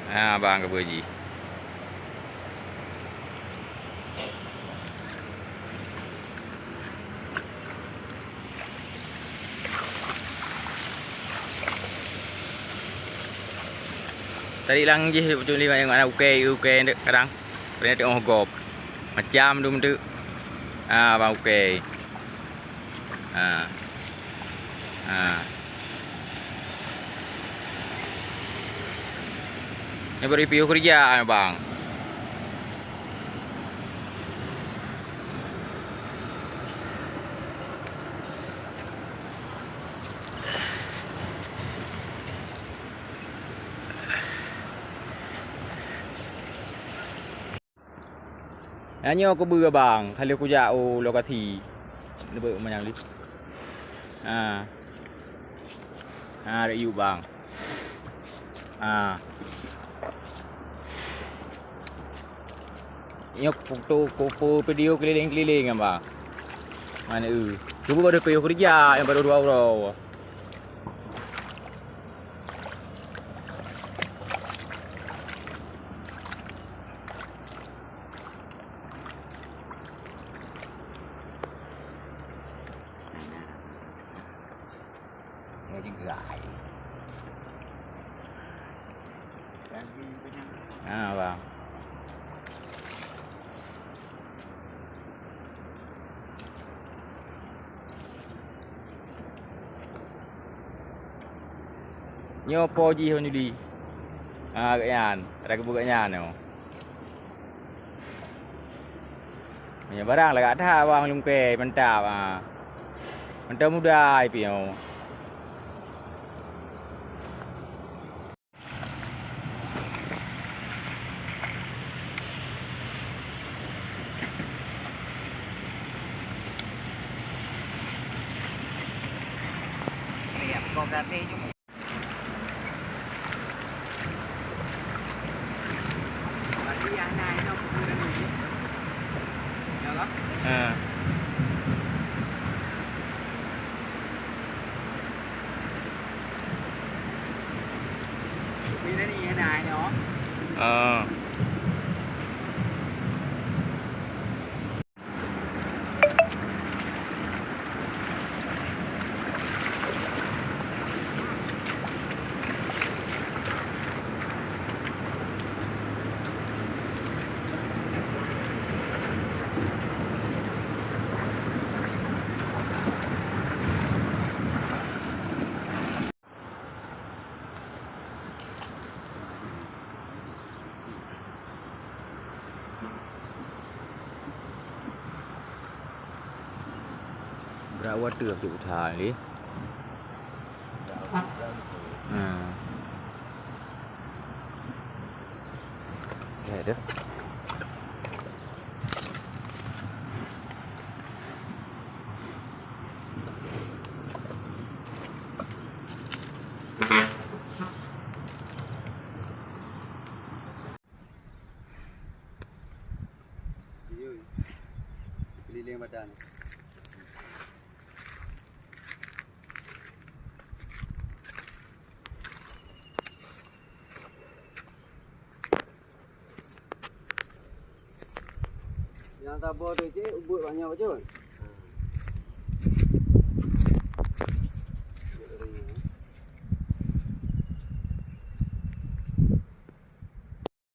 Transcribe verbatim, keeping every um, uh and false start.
Ha, bang, keubeu jih. Tadi lang jih beutôi lima yang mana ukey, ukey kadang. Pernah tengok gob. Macam tu tu. Ha, bang, ukey. Ha. Ha. Ni beri piôh keureuja, bang. Nyan nyoe keubeu, bang, ka lheueh kujak u lokasi. Leubeh manyang lé. Ha. Ha, rek yub, bang. Ha. Nyoe foto, foto video keliling-keliling, bang. Mana, eh. Cuba baru piôh keureuja, nyang baru dua uroe. Ha, bang. Nyoe po jih Wan Yudi. Ha, gobnyan, atra keubeue gobnyan nyoe. Nyoe barang lagak that bang lungkée mantap, ha. Mantap muda ai piôh. Ha. Ha. Brat wateue cit that lé. Ha. Oke deh. Keliling badan. Nyang saboh tu cit, ubit banyak betul.